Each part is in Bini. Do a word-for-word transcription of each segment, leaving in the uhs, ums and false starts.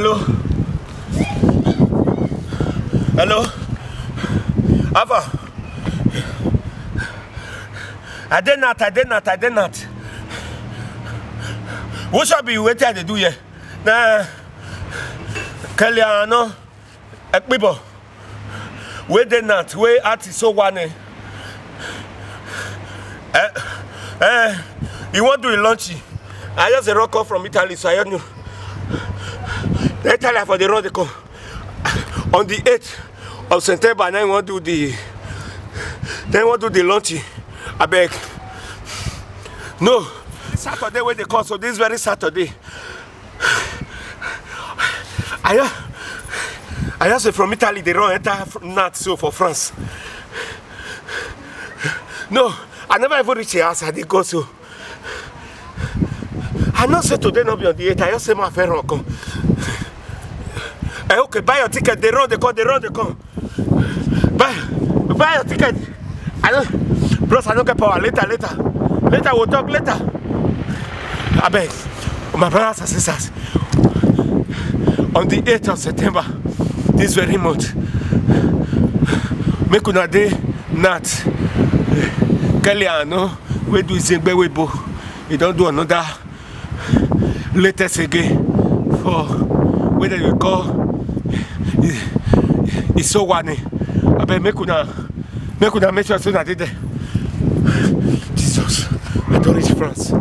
Hello. Hello. Alpha. I dey NAT, I dey NAT, I dey NAT. Which one be wetin I dey do here? Na Kelly Ano, Ekpibo. Wey dey NAT, wey act Isowane. Eh, eh, he wan do a launch. I just dey rock up from Italy, so I just knew. The Italy for the road dey come. On the eighth of September, na he wan do the, na he wan do the launch. Abeg. No. Saturday wey dey come, so this very Saturday. I just, I just say from Italy, dey run enter Fr-, NAT so for France. No, I never even reach your house, I dey go so. I know say today no be on the eighth, I just say ma fẹ run come. Eh, okay, buy your ticket, dey run, dey come, dey run, dey come. Buy, buy your ticket. I don't, bros, I don't get power. Later, later. Later, we'll talk later. Abeg, my brothers and sisters, on the eighth of September, this very month, make una dey NAT. Kelly Ano, wey do Izegbe Webo, he don do another latest again for wey dem dey call I-, Isowane. Abeg, make una, make una make sure say una dey there. Jesus, I don reach France.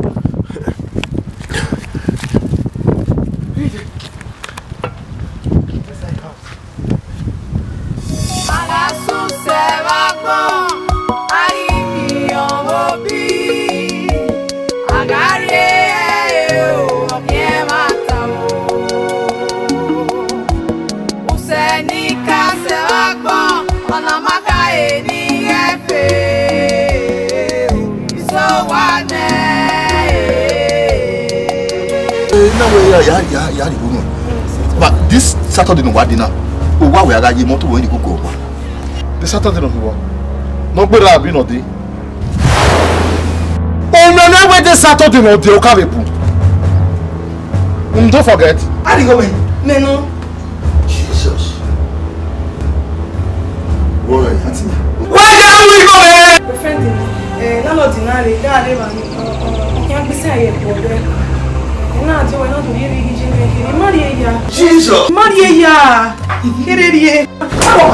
A gha susẹ vbe agbọn, a ghi miẹn ọmọ obi, a gha rhie ẹre o, ọ miẹn ẹmwata o. Usẹ ne I ka sẹ vbe agbọn, ọna ma kha re ne I ghẹ fe o. So wa nẹ. Eh, na wẹ ya, ya, ya, ya rhie unu. But this Saturday ne wa dee na, owa wẹ a gha ye mọto wẹ ni koko ọkpa. The Saturday nọ khin wa. Nọ gberra abi nọ dee. Umẹ ne wẹ the Saturday nọ dee, ọ ka vbe bu. Um, don't forget. Arigho mẹ, mẹ nọ. Jesus. Why, auntie? Why you are we go, man? My friend, eh, landlord na re, da re ba ni, ọ, ọ, ọ, ọ, gbese aye ko be. Na ti wẹ na do ye ri gije ne ke. Ma rhie ya. Jesus. Ma rhie ya. Kere rhie.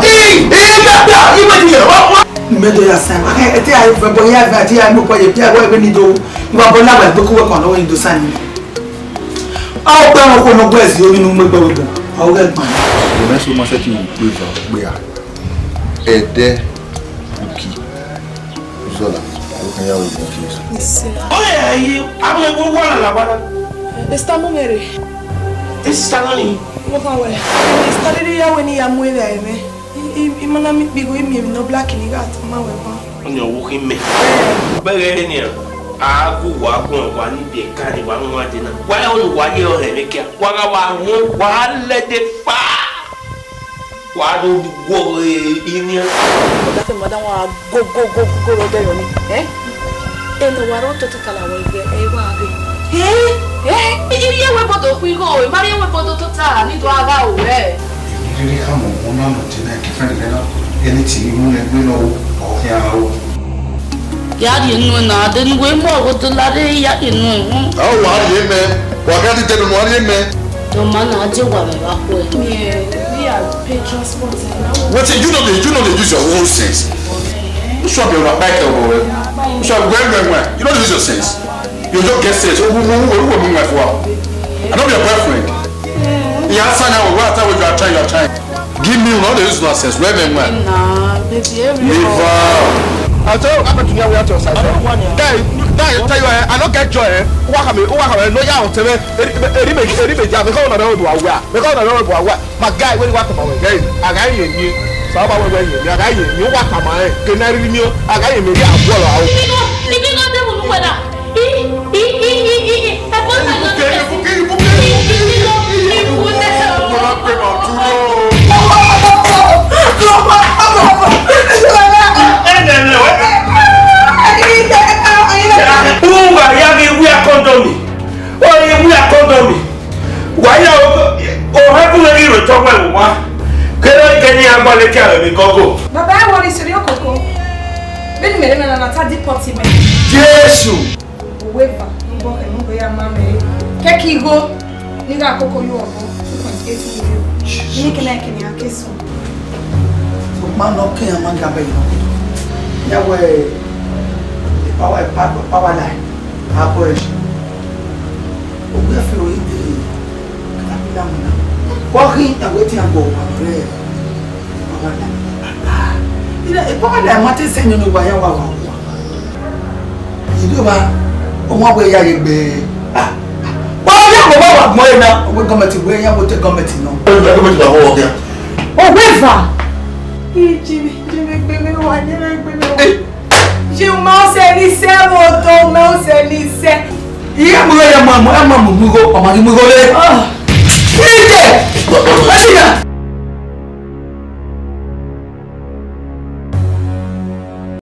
Hey, hey, yeah, yeah, you wait here. What, what? Mẹ do ya sa. Ete aye fẹ bọ ya fẹ ati aye mo ko ye pia wẹ ni do. Wa bọ na wẹ do ku wẹ ko no ni do sa ni. A o gbe ọmọ khuẹ ne ọ gbe ẹzi ovbi ne u mu egbe vbe obọ, a o ghẹ gban. Ọmọ ẹse ma sẹtin kpe eva gbe a. Ẹdẹ, Uki, Uzọla, a o kan ya vbe obọ Jesu. Ọ yẹ, ẹ, ẹ, a mu egbe uwa na la wa na. Esta mu mwẹ rre. Esta nọ ni? Mo kàn wẹ. Esta rhirhi ya wẹ ne I ya mu erha ẹmwẹ. I, I, I ma na miẹn ikpigho, I miẹn emwi ne ọ black ni gha tama wẹ ban. Ọni ọ wo khin mẹ. Vbe ẹghẹ nian, a gu uwa guan, wa ni biẹ ka ni wa mu uwa dee na. Wa ho ne uwa ye ọhẹn vbe kia. Wa gha wa huẹn, wa lẹ dee fa. Wa do guọghọ inian. Ọdafẹn ma da wan go, go, go, go, go rre ọdẹ yọ ni. Eh? Ene wa rre ototọ kala wẹ ighẹ ẹ i wa ghe. Eh? Eh? I rhie ẹvbo do khu igho, I ma rhie ẹvbo do tota, ni do a gha ru ẹre. Rhirhi khama ọmọ na nọ dee na, girlfriend mwẹ na, anything I mu nẹ egbe nọ, ọ khian ro. Ya rhie enu na, de ne uwẹ mu ọghodo la rre, ya rhie enu ẹnrẹn. A wa rhie mẹ, wa gha dede ne uwa rhie mẹ. Dọmọ na je wa mẹ vbe akhuẹ. Miẹn, we are pay transport na. Wetin, you no dey, you no dey use your own sense. Which one be una bike or what? Which one, where, where, where? You no dey use your sense. You don't get sense. Who, who, who, who, who, who, who, I no be your boyfriend. You answer now, what I tell you, you are trying, you are trying. Give me, you no dey use nonsense. Where me, where? Nah, baby, every Leave her. I tell you, I'm not doing without your side. I don't want you. Guy, guy, I tell you, eh, I don't get joy, eh. Who come, who come, no, yeah, I'll tell you. Eri me, eri me, yeah, because I don't do aware. Because I don't do aware. My guy, where you want to, my guy? I got you, you. So how about where you? I got you. You want to, my guy? Can I really know? I got you, maybe I follow out. Ibi no, ibi no dey wunu wẹna. I, i, i, i, i, i. Ẹ bọ́ sẹ́yìn lọ. Ibuke, Ibuke, Ibuke, Ibuke. Ibi no, ibi no dey. Ọmọ náà pè máa dúró. Ẹ nẹ, ẹ nẹ, wẹ. Uwa ya ghi wear condom. Ọ ghi wear condom. Wa ya o, o ha Tọgbọ ẹvbo wa. Kere ike ne iran gba leke ẹre vbe gogo. Baba, ẹ wọrọ iseri okoko. Vbene imẹ rre na na ta deport mẹ. Jesu! Oweva, nubọ khẹ nubọ ya ma mẹ. Kẹkẹ igho, ne I gha koko ye ọbọ two point eight million. Ine kene kene a ke sunu. Sokpan ne ọ ke iran ma gha bẹghe nọ. Ya wẹ, power, power, power line, a bọ ẹre. Ogbẹfe ọre de caterpillar mu na. Vbe ọ ghi yan wẹ te iran gbe ọmwa rre? Power line. Ine power line ma te sẹ nene owa ya wa wa wa. Ido ba, ọmwa wẹ ya ye gbe. Ah, wa ya wẹ wa wa gbọn ẹre na. Ọwẹ gọọmenti wẹ ya wẹ te gọọmenti nọ. Ẹ gọọmenti ba wọ ọgẹ. Oweva. Ijimẹ, ijimẹ gbe mẹ wa, ijimẹ gbe mẹ wa. Ẹ. Ye u ma sẹ ne I sẹ vbe odọ, u ma sẹ ne I sẹ. Iye mu igho ya mu, mu, ẹ ma mu mu igho, ọ ma ghi mu igho le. Ah. Ije! Ẹ ti na!